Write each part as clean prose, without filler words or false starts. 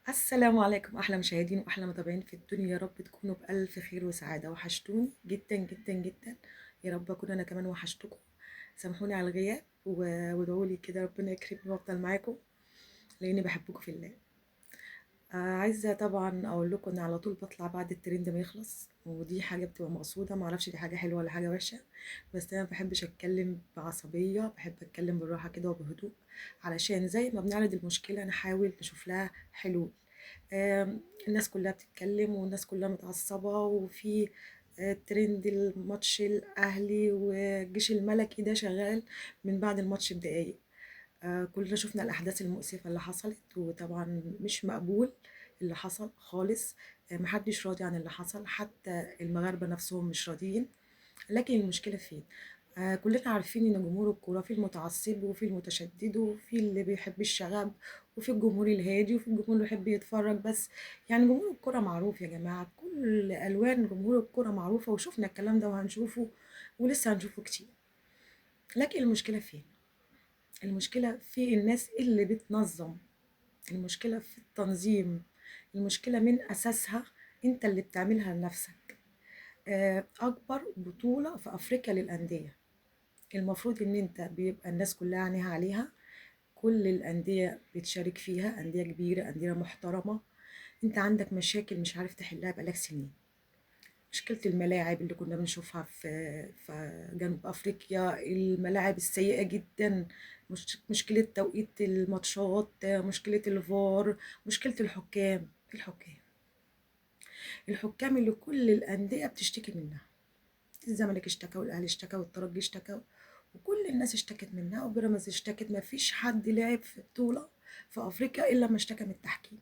السلام عليكم احلى مشاهدين واحلى متابعين في الدنيا، يا رب تكونوا بالف خير وسعادة. وحشتوني جدا جدا جدا، يا رب اكون انا كمان وحشتكم. سامحوني على الغياب وادعوا لي كده ربنا يكرمني وافضل معاكم لاني بحبكم في الله. عايزه طبعا اقول لكم ان على طول بطلع بعد الترند ما يخلص، ودي حاجة بتبقى مقصوده، ما اعرفش دي حاجة حلوة ولا حاجة وحشة، بس انا ما بحبش اتكلم بعصبيه، بحب اتكلم بالراحة كده وبهدوء، علشان زي ما بنعرض المشكلة نحاول نشوف لها حلول. الناس كلها بتتكلم والناس كلها متعصبه، وفي ترند الماتش الاهلي والجيش الملكي ده شغال من بعد الماتش بدقايق. كلنا شفنا الأحداث المؤسفة اللي حصلت، وطبعا مش مقبول اللي حصل خالص. محدش راضي عن اللي حصل، حتى المغاربة نفسهم مش راضيين. لكن المشكلة فين؟ كلنا عارفين إن جمهور الكورة في المتعصب وفي المتشدد وفي اللي بيحب الشغب وفي الجمهور الهادي وفي الجمهور اللي بيحب يتفرج بس. جمهور الكورة معروف يا جماعة، كل ألوان جمهور الكورة معروفة، وشفنا الكلام ده وهنشوفه ولسه هنشوفه كتير. لكن المشكلة فين؟ المشكلة في الناس اللي بتنظم، المشكلة في التنظيم، المشكلة من أساسها أنت اللي بتعملها لنفسك. أكبر بطولة في أفريقيا للأندية، المفروض إن أنت بيبقى الناس كلها عينيها عليها، كل الأندية بتشارك فيها، أندية كبيرة، أندية محترمة. أنت عندك مشاكل مش عارف تحلها بقالك سنين. مشكلة الملاعب اللي كنا بنشوفها في جنوب أفريقيا، الملاعب السيئة جدا، مشكلة توقيت الماتشات، مشكلة الفار، مشكلة الحكام. الحكام اللي كل الأندية بتشتكي منها، الزمالك اشتكى والأهلي اشتكى والترجي اشتكى وكل الناس اشتكت منها، وبيراميدز اشتكت. ما فيش حد لعب في بطولة في أفريقيا إلا ما اشتكى من التحكيم.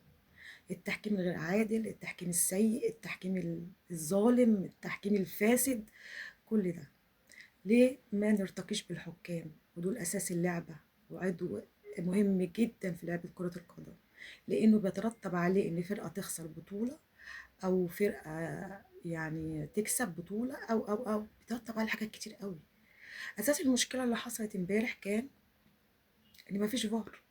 التحكيم الغير عادل، التحكيم السيء، التحكيم الظالم، التحكيم الفاسد، كل ده ليه ما نرتقيش بالحكام؟ ودول أساس اللعبة وعضو مهم جدا في لعبة كرة القدم، لأنه بيترتب عليه إن فرقة تخسر بطولة أو فرقة تكسب بطولة أو أو أو بيترتب عليه حاجات كتير قوي. أساس المشكلة اللي حصلت امبارح كان إن مفيش فار.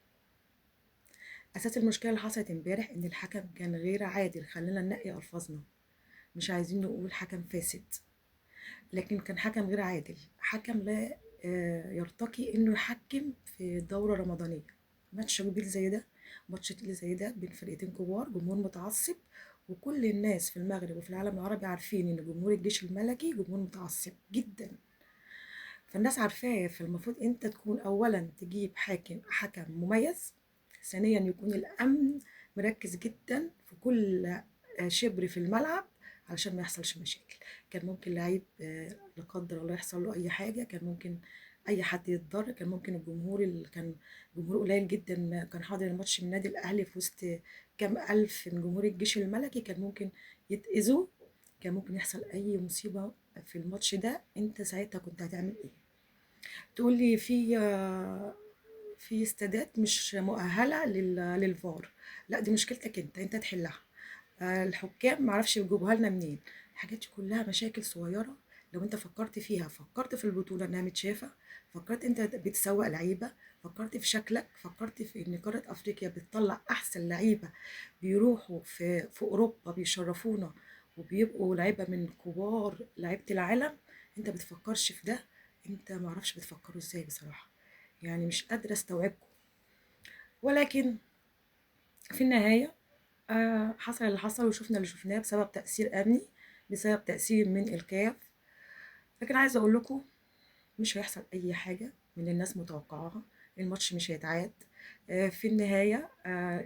أساس المشكلة اللي حصلت امبارح إن الحكم كان غير عادل. خلينا ننقي ألفاظنا، مش عايزين نقول حكم فاسد، لكن كان حكم غير عادل، حكم لا يرتقي إنه يحكم في دورة رمضانية. ماتش كبير زي ده، ماتش تقيل زي ده بين فرقتين كبار، جمهور متعصب، وكل الناس في المغرب وفي العالم العربي عارفين إن جمهور الجيش الملكي جمهور متعصب جدا، فالناس عارفاه. فالمفروض أنت تكون أولا تجيب حكم مميز، ثانيا يكون الأمن مركز جدا في كل شبر في الملعب علشان ما يحصلش مشاكل. كان ممكن لعيب لا قدر الله يحصل له أي حاجة، كان ممكن أي حد يتضرر، كان ممكن الجمهور اللي كان جمهور قليل جدا كان حاضر الماتش من النادي الأهلي في وسط كام ألف من جمهور الجيش الملكي كان ممكن يتأذوا، كان ممكن يحصل أي مصيبة في الماتش ده. أنت ساعتها كنت هتعمل إيه؟ تقول لي في استادات مش مؤهلة للفار. لا، دي مشكلتك انت، انت تحلها. الحكام معرفش يجيبوها لنا منين. الحاجات دي كلها مشاكل صغيرة لو انت فكرت فيها، فكرت في البطولة انها متشافة، فكرت انت بتسوق لعيبة، فكرت في شكلك، فكرت في ان قارة افريقيا بتطلع احسن لعيبة بيروحوا في اوروبا بيشرفونا وبيبقوا لعيبة من كبار لعيبة العالم. انت بتفكرش في ده، انت معرفش بتفكروا ازاي بصراحة، مش قادرة استوعبكم. ولكن في النهاية حصل اللي حصل وشفنا اللي شفناه بسبب تأثير أمني، بسبب تأثير من الكاف. لكن عايزة أقول لكم مش هيحصل أي حاجة من اللي الناس متوقعاها، الماتش مش هيتعاد. في النهاية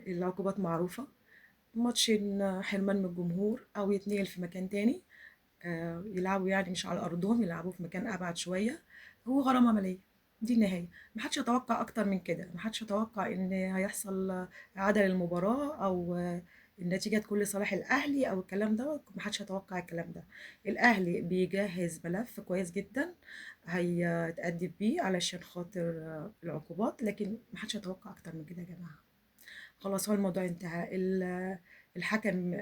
العقوبات معروفة، ماتش حرمان من الجمهور أو يتنقل في مكان تاني، يلعبوا مش على أرضهم، يلعبوا في مكان أبعد شوية، هو غرامة مالية. دي النهاية. محدش يتوقع أكتر من كده، محدش يتوقع إن هيحصل إعادة للمباراة أو النتيجة تكون لصالح الأهلي أو الكلام ده، محدش يتوقع الكلام ده. الأهلي بيجهز ملف كويس جدا هيتقدم بيه علشان خاطر العقوبات، لكن محدش يتوقع أكتر من كده يا جماعة. خلاص هو الموضوع انتهى. الحكم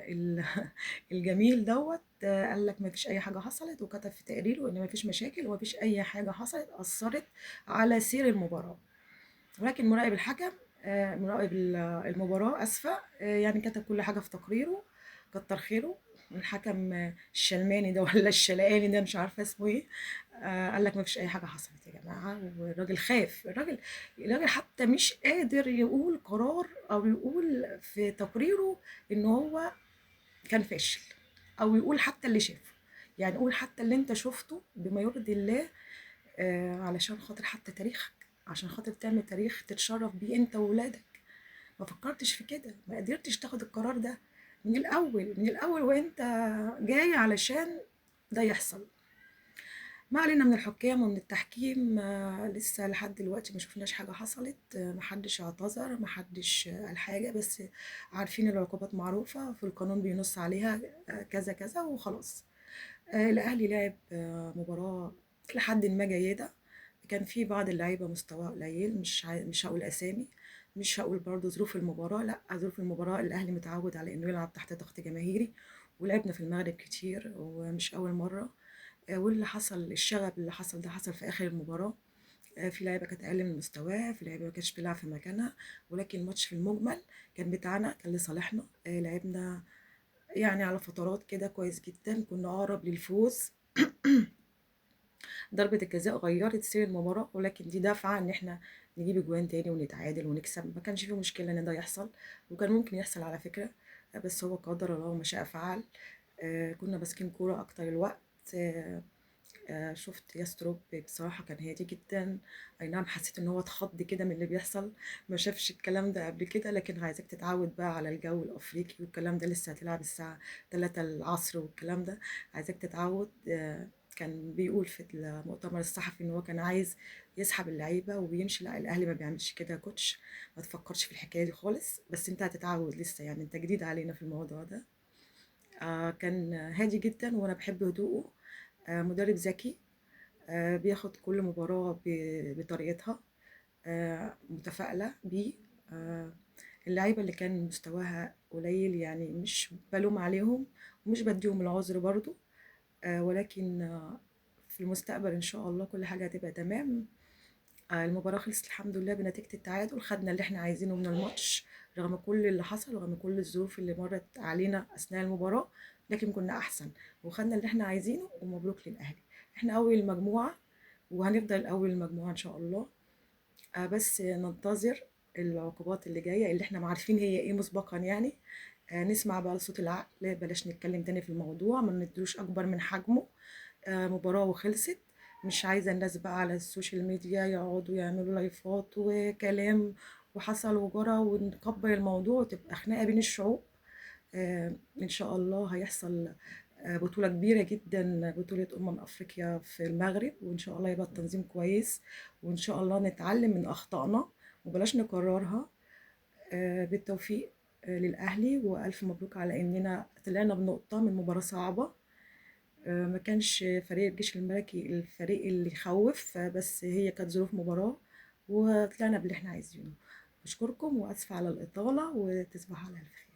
الجميل دوت، قال لك ما فيش أي حاجة حصلت، وكتب في تقريره إن ما فيش مشاكل وما فيش أي حاجة حصلت أثرت على سير المباراة. ولكن مراقب الحكم مراقب المباراة، اسفه، يعني كتب كل حاجة في تقريره، كتر خيره. الحكم الشلماني ده ولا الشلقاني ده مش عارفه اسمه ايه، قال لك ما فيش اي حاجة حصلت يا جماعة. والراجل خاف، الراجل حتى مش قادر يقول قرار او يقول في تقريره ان هو كان فاشل، او يقول حتى اللي شافه، يعني قول حتى اللي انت شفته بما يرضي الله، علشان خاطر حتى تاريخك، عشان خاطر تعمل تاريخ تتشرف بيه انت وولادك. ما فكرتش في كده، ما قدرتش تاخد القرار ده من الاول، من الاول وانت جاي علشان ده يحصل. ما علينا من الحكام ومن التحكيم، لسه لحد دلوقتي ما شفناش حاجة حصلت، محدش اعتذر، محدش قال حاجة، بس عارفين العقوبات معروفة في القانون بينص عليها، كذا كذا وخلاص. الأهلي لعب مباراة لحد ما جيدة، كان في بعض اللعيبة مستواه قليل، مش هقول أسامي، مش هقول برضه ظروف المباراة، لا ظروف المباراة الأهلي متعود على إنه يلعب تحت ضغط جماهيري، ولعبنا في المغرب كتير ومش أول مرة. واللي حصل، الشغب اللي حصل ده حصل في آخر المباراة، في لعيبة كانت أقل من مستواها، في لعيبة ما كانتش بتلعب في مكانها، ولكن الماتش في المجمل كان بتاعنا، كان لصالحنا. لعبنا يعني على فترات كده كويس جدا، كنا أقرب للفوز. ضربة الجزاء غيرت سير المباراة، ولكن دي دافعة إن إحنا نجيب أجوان تاني ونتعادل ونكسب، ما كانش فيه مشكلة إن ده يحصل، وكان ممكن يحصل على فكرة، بس هو قدر الله وما شاء فعل. كنا ماسكين كورة أكتر الوقت. شفت ياستروب بصراحة كان هادي جدا، أي نعم حسيت إن هو اتخض كده من اللي بيحصل، ما شافش الكلام ده قبل كده، لكن عايزك تتعود بقى على الجو الأفريقي والكلام ده، لسه هتلعب الساعة 3 العصر والكلام ده، عايزك تتعود. كان بيقول في المؤتمر الصحفي إن هو كان عايز يسحب اللعيبة وبيمشي، لا الأهلي ما بيعملش كده يا كوتش، ما تفكرش في الحكاية دي خالص، بس أنت هتتعود لسه، يعني أنت جديد علينا في الموضوع ده. كان هادي جدا وأنا بحب هدوءه، مدرب ذكي، بياخد كل مباراة بطريقتها، متفائلة بيه. اللعيبة اللي كان مستواها قليل يعني مش بلوم عليهم ومش بديهم العذر برضو، ولكن في المستقبل إن شاء الله كل حاجة هتبقى تمام. المباراة خلصت الحمد لله بنتيجة التعادل، خدنا اللي احنا عايزينه من الماتش رغم كل اللي حصل، رغم كل الظروف اللي مرت علينا أثناء المباراة، لكن كنا أحسن وخدنا اللي احنا عايزينه، ومبروك للأهلي. احنا أول المجموعة وهنفضل أول المجموعة إن شاء الله، بس ننتظر العقوبات اللي جاية اللي احنا ما عارفين هي ايه مسبقا، يعني نسمع بقى لصوت العقل، بلاش نتكلم تاني في الموضوع، ما ندوش أكبر من حجمه. مباراة وخلصت، مش عايزة الناس بقى على ال social media يقعدوا يعملوا لايفات وكلام وحصل وجرى ونكبر الموضوع وتبقى خناقة بين الشعوب. إن شاء الله هيحصل بطولة كبيرة جدا، بطولة أفريقيا في المغرب، وإن شاء الله يبقى التنظيم كويس، وإن شاء الله نتعلم من أخطائنا وبلاش نكررها. بالتوفيق للأهلي، وألف مبروك على إننا طلعنا بنقطة من مباراة صعبة. ما كانش فريق الجيش الملكي الفريق اللي يخوف، بس هي كانت ظروف مباراة وطلعنا باللي احنا عايزينه. بشكركم وأسفة على الإطالة، وتصبحوا على ألف خير.